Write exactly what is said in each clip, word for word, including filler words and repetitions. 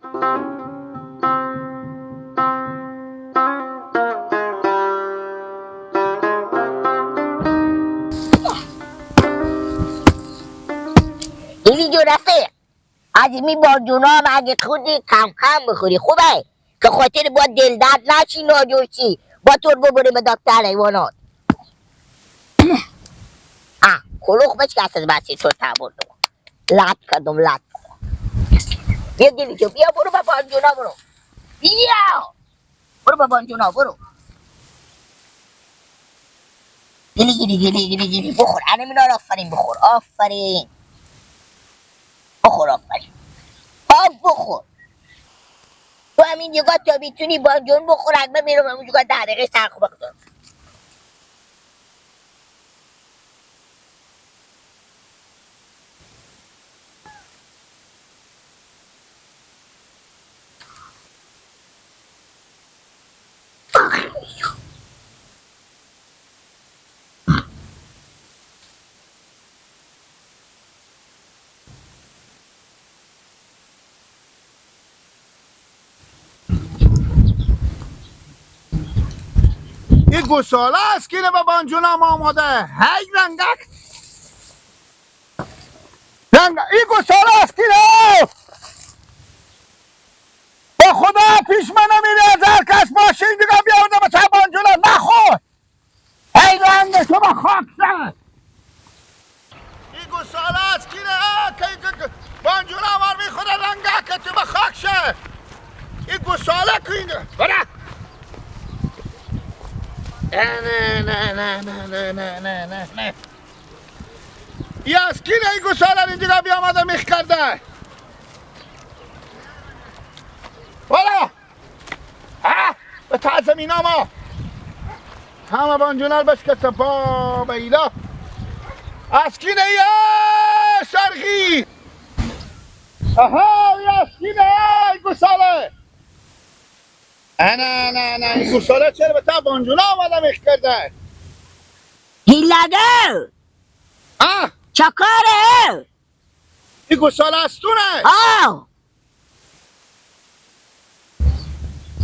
اینی جو رفیق، از می بانجونا هم اگه خودی کم کم بخوری خوبه، که خاطر با دل درد نشی، ناجور شی، با تور ببریم به دکتر حیوانات. آه، کلوخ بچکه از بسی تو تبر دو. لط کردم، لط. بیا گلی جو، بیا برو با بانجونا برو. بیا. برو با بانجونا، برو. گلی، گلی، گلی، گلی، گلی. بخور. انه مینا رو آفرین بخور. آفرین. بخور، آفرین. آب بخور. تو همین جگاه تا بتونی بانجون بخور، حتما میرم همون جگاه ده دقیقه سر خوب بخورم. ای گوساله اسکینه به بانجونا ما آماده. هی رنگک. رنگ، ای گوساله اسکینه. به خدا پیش من نمیره، هزار کس باشه، این دیگه بیاورده به چه بانجونا نخور. ای رنگ تو به خاک سر. این گوساله اسکینه، آه، که، که، که بانجونا مار می‌خوره رنگه که تو به خاک شه. این گوساله که اینجا. برا. نه، نه، نه. ای اسکینه، ای گوساله اینجا بیامده میخ کرده. برا. آه! به تا زمینا ما همه بانجونار بشکسته پا به ایلا. اسکینه ای سرخی. آها، ای اسکینه ای گوساله. انا، انا، انا، ای گوساله چرا به تا بانجونا آمده میخ کرده؟ هیلده. آه! چکاره؟ ای گوساله استونه؟ آه!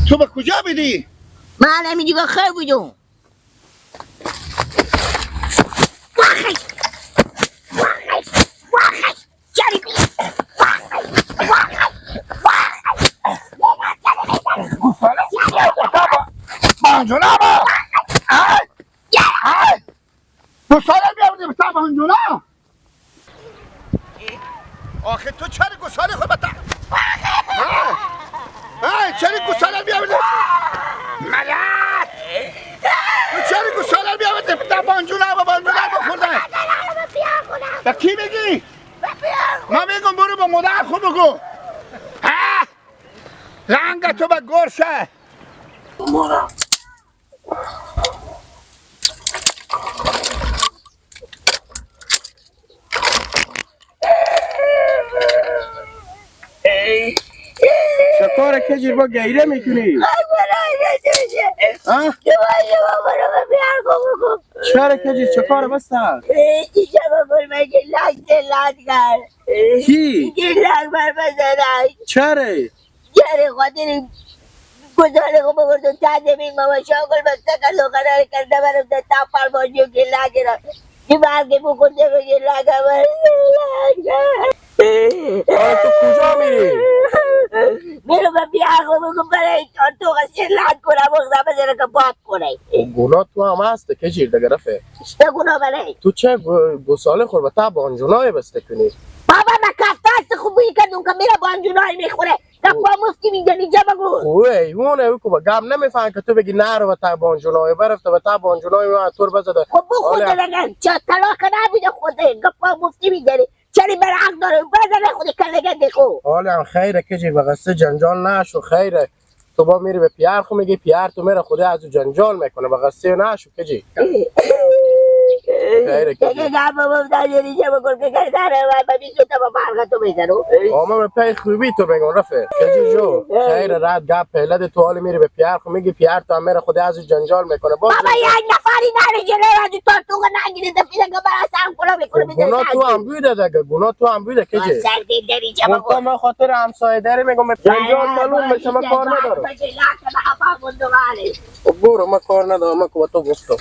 تو به کجا بیدی؟ من همی دیگه خیر بودم. گوساله؟ بانجونا با. آی! آی! گوساله بیاوردی به تا بانجونا. آخه تو چرا گوساله خود بتا؟ ها؟ ها؟ چرا گوساله بیاوردی؟ ملت! تو چرا گوساله بیاوردی؟ بتا بانجونا با بانجونا بخورده. به کی میگی؟ من میگم برو با مادر خود بگو. ها؟ رنگ تو به گرشه. چه کاره کجیر با گیره می‌کنی؟ ها؟ چه کاره کجیر، چه کاره بسته؟ کی؟ چره؟ یاره خاطر گزاره خو ببردم تا زمین، ماما شاگل بسته کلو قرار کرده برم ده تا پرمانجو گلا گرم. دی برگی بکنده بگی لگه بر. آره، تو کجا میری؟ میرم به بیار خو بگم برای تو، تو قصیر لگ کنم، مغزه بزنه که باد کنه. گناه تو هم هست که جیر دگرفه. اشته گناه بله. تو چه گو-، گوساله خور به تا بانجونای بسته کنی؟ بابا، من کفته است خوب بوی کردم که میره بانجونای میخوره. گپا مفتی می‌زنی، جا بگو. او حیوانه، او که با گپ نمی‌فهمه که تو بگی نرو و تا بانجونای برفته و تا بانجونای و تور بزده. خب بخود حالا دیگه، چه طلاق نبوده خوده، گپا مفتی می‌زنی. چری بر حق داره، بزنه خود کلگه دیگه. حالا هم خیره که جی به قصه جنجال نشو، خیره. تو با میری به پیار خو میگی، پیار تو میره خوده از او جنجال می‌کنه، به قصه نشو که جی. خیره که دیگه گپ بابا داری ریجه بکن که کرداره و ببین تو تا با فرق تو بزنو. آما من پی خوبی تو بگم رفیق. کجی جو. خیره رد گپ پیله ده تو حالی میری به پیار خو میگی پیار تو هم میره خود از جنجال می‌کنه. باز بابا جنجال. یک نفری نره جلو از تو تو نگیری دفعه دیگه برا سر کنه می‌کنه. گناه تو هم بوده دیگه. گناه تو هم بوده کجی. سر دل دری جه بابا. من خاطر همسایه داری می‌گم. جنجال معلوم می‌شه، من کار ندارم. خب برو، من کار ندارم، من که با تو گفتم.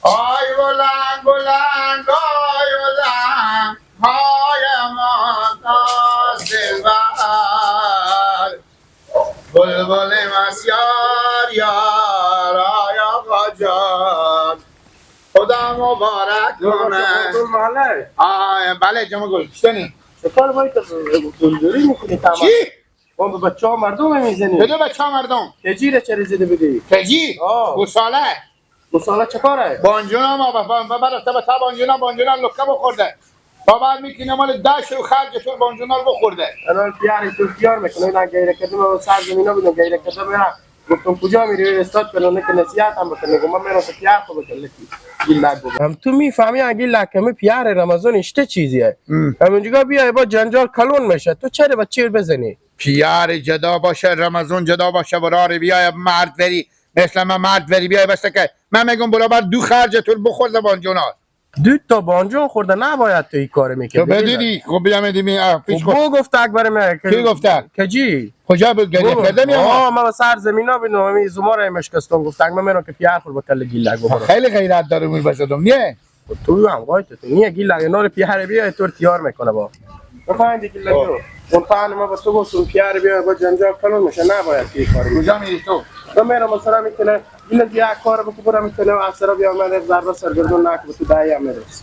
آی بلند بلند، آی بلند، های ما تا دلبر. بلبل مسیار یار، آی آقا جان، خدا مبارک کنه. آی، بله، جمع گل، کشتنی. چطور باید تو دلدوری می‌کنی تمام؟ چی؟ ما به بچه ها مردم می‌زنی. کدوم بچه ها مردم؟ کجی را چرا زده بودی؟ کجی؟ آه. گوساله. گوساله چه کاره؟ بانجونا ما با، با، با، برفته به تا بانجونا، بانجونا لکه بخورده. با بعد می‌کنه مال ده شو خرج تو بانجونا رو بخورده. الان پیار تو پیار می‌کنه، اینا غیره کدوم سر زمینا بودن، غیره کدوم می‌رن. گفتم کجا می‌ری؟ استاد کنه، نه که نصیحت هم بکنه. گفت من می‌رم تو پیار خو بکن، لکی. گیلک بابا. هم تو می‌فهمی اگه لکه می پیار رمضان اشته چیزیه. ام. همونجا بیای با جنجال کلون می‌شه. تو چرا با چیر بزنی؟ پیار جدا باشه، رمضان جدا باشه، برار بیای مرد وری. مثل من مرد وری بیای بسته که من می‌گم برابر دو خرج تو بخور زبان جونا. دو تا بانجون خورده نباید تو این کار می‌کردی. تو بدیدی؟ خب بیا می‌دیمی، اه، پیش خب خود. بو گفته اکبر من که کی گفته؟ کجی؟ کجا بود گریه بو. کرده می‌آمد؟ آه، من به سر زمینا بینم، همین زمار هم اشکستم. گفته اکبر من می‌رم که پیار خور به کل گیلک ببرم. خیلی غیرت داره اون بزدم، نیه؟ خب تو هم قایت تو. نیه گیلک، اینا رو پیار بیای تو رو تیار می‌کنه با. بفهمید گیلک آه. تو. اون پهن ما به تو گفتم پیار بیای با جنجال کنم می‌شه، نباید که این کاری. کجا می‌ری تو؟ تو می‌رم مثلاً می‌کنه اینا یک کار بکو برم می‌کنه و اصلا بیا من یک ضربه سرگردون نکو تو دایی هم می‌رس.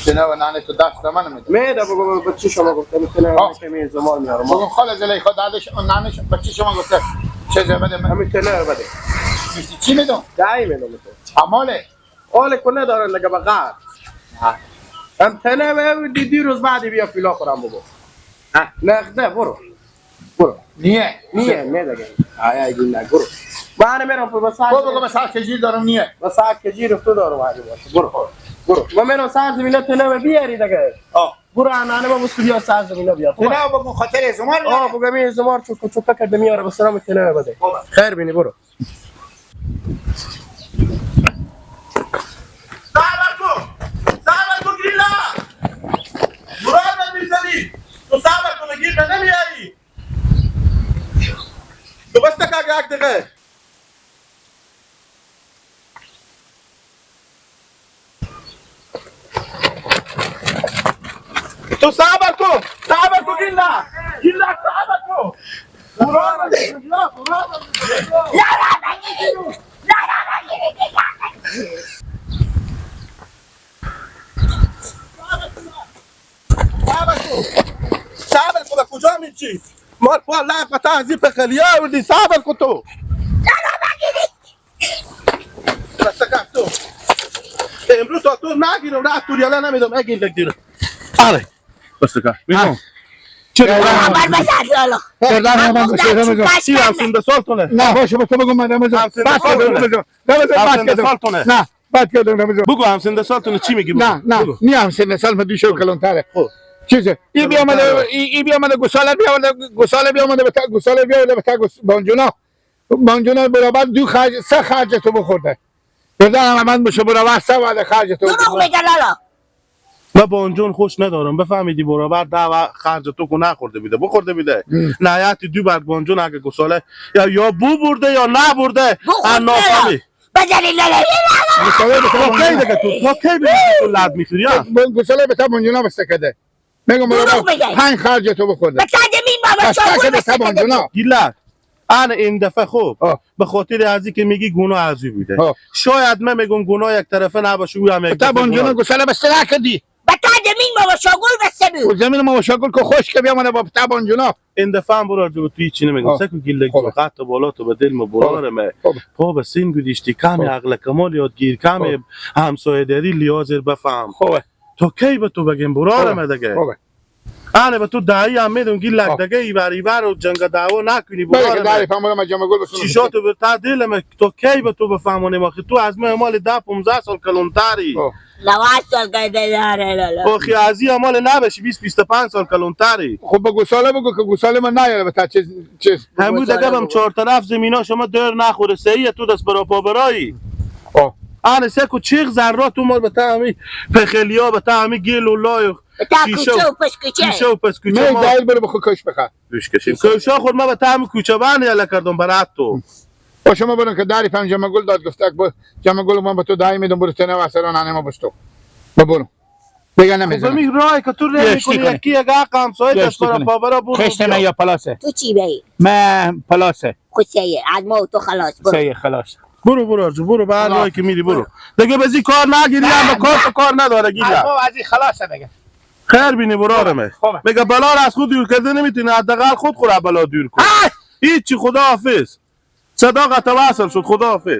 چنه و ننه تو دست من می‌ده. می‌ده بگو به چی شما گفته می‌کنه آه. که می زمار میارم. بگو خاله زلیخا دادش اون ننش به چی شما گفته؟ چه جا بده من؟ همین تنه بده. چی می‌دم؟ دایی می‌دم تو. اماله. حال کو ندارن دیگه به قهر. هم تنه و دی، دی روز بعد بیا پیلا خورم بگو. نقده برو. برو. نیه. نیه، نه دیگه. آیا گیلک، برو. من می‌رم به ساعت بابا، بگو به ساعت کجی دارم نیه. به ساعت کجی رو تو دارم، علی باشه. برو. برو. من می‌رم ساعت زمینه تنه و بیاری دیگه. آه. برو انانه با مستریا ساعت زمینه بیار. تنه بگو خاطر زمان آه، نه. بگو می زمار چوکو چوکا کرده میاره به سلام تنه بده. بابا. خیر بینی برو. صبر کو، صبر کو گیلا. مراد می‌زنی. تو صبر کو گیلا نمیاری. تو بس تک یک دقیقه. تو صبر کو، صبر کو گیلا. گیلا صبر کو. صبر کو. صبر کو، به کجا می‌چی؟ مار پا لق و تهذیب خلیا آوردی، صبر کو تو. بس کن تو. امروز تا تو نگیرم، نه توریالا نمیدم، اگه یک دیرم. آره. بس کن. می‌دونم. چرا؟ خبر بزن، لالا. کردن من من گفتم گوشه چون رمضان. کاش چی کردن. همسن ده سال تونه؟ نه، باشه، به تو بگم من رمضان. همسن ده بس سال کردم، تونه. رمضان. بس همسن ده کردم. سال تونه. نه، بس کردم، رمضان. بگو همسن ده سال تونه چی میگی؟ بگو. نه، نه، بگو. نی همسن ده سال، من دوشو خب. کلانتره. خب. چیزه؟ ای کلانتره. بیامده، ای، ای بیامده گوساله بیامده، گوساله بیامده به تا، گوساله بیامده به تا گوس-، بانجونا. بانجونا برابر دو خرج، سه خرج تو بخورده. بردن من بشه برابر سه وعده خرج تو دروغ بخورده. میگه لالا. من بانجون خوش ندارم، بفهمیدی برابر ده و خرج تو کو نخورده بیده، بخورده بیده. هم. نهایت دو برگ بانجون اگه گساله یا، یا بو برده یا نبرده. بخورده. انا فهمی. بجلی لالا. گساله به تو کی دیگه تو، تو کی بیدی تو لد می‌خوری، یا؟ ب-، ب-، گساله به تو بانجونا بسته کده. می‌گم دروغ بابا، می‌گی. پنج خرج تو بخورده. به تاج مین بابا، بس شاگرد تاج بسته بسته بانجونا. گیلک. ان این دفعه خوب. آه. به خاطر ازی که میگی گناه ازی بوده. آه. شاید من می‌گم گناه یک طرفه نباشه، او هم یک تا طرفه بانجونا گناه. گساله بسته نکردی. به تاج مین بابا، شاگل بسته بود. و زمین ما شاگل که خوش که بیامونه با تا بانجونا. این دفعه هم برار جو تو هیچی نمی‌گم. آه. سکو گیلک خوبه. خط بالا تو به دل ما برار خوبه. ما. خوبه. پا به سین گذاشتی، کمی خوبه. عقل کمال یاد گیر، کمی خوبه. همسایه داری لیازر بفهم. خوبه. تا کی به تو بگیم برار خوبه. ما دیگه؟ خوبه. انه به تو دایی هم می‌دم، گی لک دگه ایوار ایوار و جنگ دعوا نکنی. بله که برار داری من. فهمونم، جمع گل بسونم. چیشا تو بر تا دل من، تو کی به تو بفهمونی ما که تو از من مال ده پونزده سال کلونتری. آه. نود سال که ده داره، لالا. آخی از این مال نبشی، بیست، بیست و پنج سال کلونتری. خب به گوساله بگو که گوساله من نیاره به تا چیز، چیز. همون دگه بم چهار طرف زمینا شما دور نخوره، سهیه تو دست برا پا برایی. آه. انه سه کو چیغ ذرات تو مال به تا همی پخلیا، به تا همی گل و لای. تا کوچه و پس کوچه. کوچه و پس کوچه می ما دایل برو بخو کش بخواه. دوش کشیم. کوچه خود ما به تا همی کوچه بند یله کردم برات تو. با شما برون که داری فهم جمع گل داد گفته که با جمع گل من به تو دایی می‌دم، برو تنه و اثران انه ما بشتو. با برو. دیگه خب نمی‌زنم. بمی رای که تو ره یه می‌کنی، اشتی کنه. یکی یک حق همسایه یه دست اشتی برا کنه. پا برا برو خشت بیا. من یا پلاسه. تو چی بایی؟ من پلاسه. خود سیه. از ما و تو خلاص. برو. سیه خلاص. برو، برو آرزو، برو، به هر خلاص. راهی که می‌ری، برو. برو. دیگه بزی کار نگیری، هم به کار تو کار نداره، گیلا. از ما و از این خلاصه دیگه. خیر بینی، برو آرمه. خوبه. میگه بلا را از خود دور کرده نمی‌تونی، حداقل خود خود را بلا دور کن. آه! هیچی، خدا حافظ. صداقت وصل شد، خدا حافظ.